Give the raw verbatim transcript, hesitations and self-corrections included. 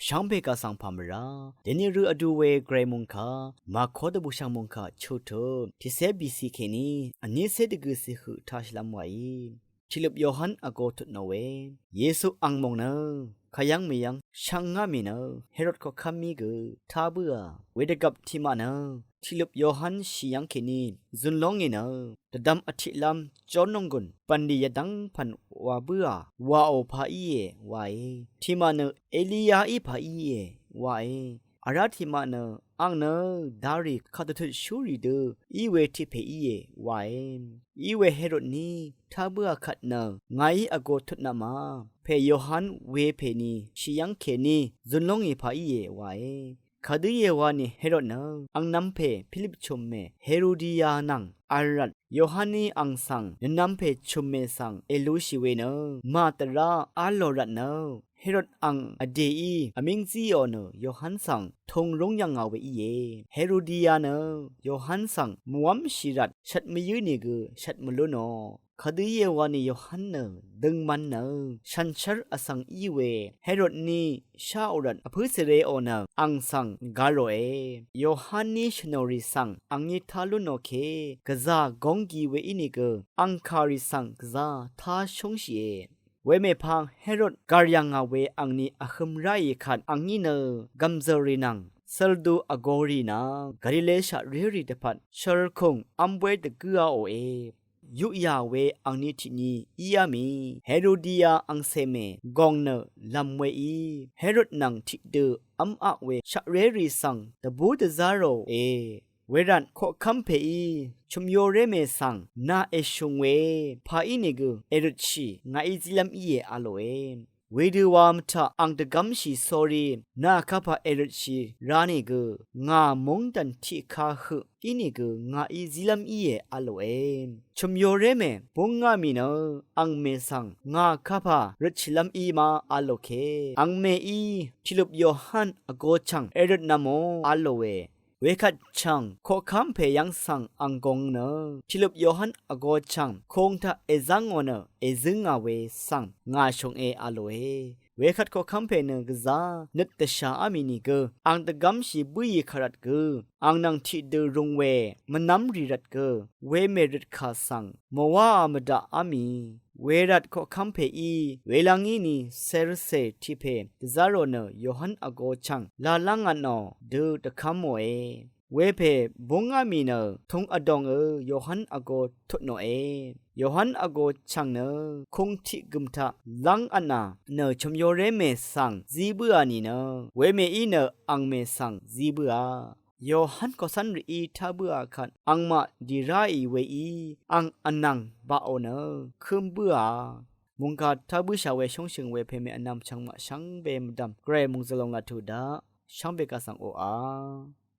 Shvngbe kaq svng pà mvrá deni rø vdu we gvray mungkà, màkó dvbùshv̀ng mungkà chutu tiqcé bìcì kèní vnícé dvgø̀cì høq taq shvlv́m wàí. Tiqløp Yohan vgo tut nò we Yesu ang mòng nø kayv́ng mèyv́ng shvngá mì nø Herod koqkv́m mí gø tá bǿà. Wedvgvp tiqmaq nø tiqløp Yohan shì yv́ng kèní zun lóngì nø dvdvm vtiqlv́m jórnònggùn bv̀nlì yvdv́ng pv̀n wa bǿà, wàò pà íe wae. Tiqmaq nø Eliyaí pà íe wae. Vrá tiqmaq nø ang nø darì kadvtutshúrì dø í we tiq pè íe wae. Iwe Herod ní tá bǿà kvt nø ngàí vgo tut nvma pè Yohan we pèní shì yv́ng kèní zun lóngì pà íe wae. Kadø íe wani Herod nø ang nvmpè Pilip chùmmè Herodiya nvng vl rvt Yohan ní ang svng nvnvmpè chùmmè svng èlushì we nø màtvrá v́l lò rvt nø Herod ang vdèí vmíng zíò nø Yohan svng tung rúng yv̀ngà we íe. Herodiya nø Yohan svng mvwv́mshì rvt shvt mvyǿ nìgø shvt mvlú nò. Kadø íe wani Yohan nø døngman nø shànshér vsvng í we Herod ní sháò rvt vpǿ cèreò nø ang svng ga ròe. Yohan ní shø̀nò rì svng angní tá lú nò ke gvzà góng gi we ínìgø ang kàrì svng gvzà tá shúngshìe. Wemèpvng Herod gàr yv̀ngà we angni vhøm ráì kvt angní nø gv̀mzø̀rì nvng søldu vgorì nvng Galile shaqrérì dvpvt shølkùng v́m bóy dvgǿaòe. Yuqyà we angni tiqni íá mì Herodiya angcè mè gòng nø lv̀m weí Herod nvng tiqdø v́m aq we shaqrérì svng dvbú dvzá ròe. Wervt koqkv́m pèí chø̀myoré mè svng nà èshùng we pà ínìgø èrøtshì ngàí zílv́m íe a lòe. Wedø wa mvtaq ang dvgv́mshì sórí nà kapà èrøtshì ra nìgø ngà móngdàn tiqka høq ínìgø ngàí zílv́m íe a lòe. Chø̀myoré mè búngá mì nø angmè svng ngà kapà røtshìlv́m í ma a lò ke. Angmèí tiqløp Yohan vgo chv̀ng èrøtnvmò a lòe. Wekvt chv̀ng koqkv́m pè yv́ng svng ang gong nø tiqløp Yohan vgo chv̀ng kung taq èzv́ngò nø èzǿngà we svng ngà shònge a lòe. Wekvt koqkv́m pè nø gvzá nøt dvshàá mì nìgø ang dvgv́mshì bǿì kàrvt gø ang nvng tiqdø rung we mvnv́mrì rvt gø wemè røtkà svng mvwáā mvdaqá mì. Wervt koqkv́m pèí welvng íni cercè tiq pè dvzá rò nø Yohan vgo chv̀ng lalv́ngvtnò dø dvkv́mòe. Wepè búngá mì nø tung vdòngø Yohan vgo tutnòe. Yohan vgo chv̀ng nø kung tiq gø̀m taq lv́ngvtnà nø chø̀myoré mè svng zí bǿà nìnø wemèí nø angmè svng zí bǿà. Yohan koqcv́nrìí tá bǿà kvt angmaq dì ráì weí ang vnvng baqò nø kǿm bǿà. Mungkà tá bǿshà we shóngshø̀ng we pèmè vnvm chvngmaq shvngbe mvdv̀m gvray mungzø̀lòng laq tuq daq shvngbe kaq svng oqà.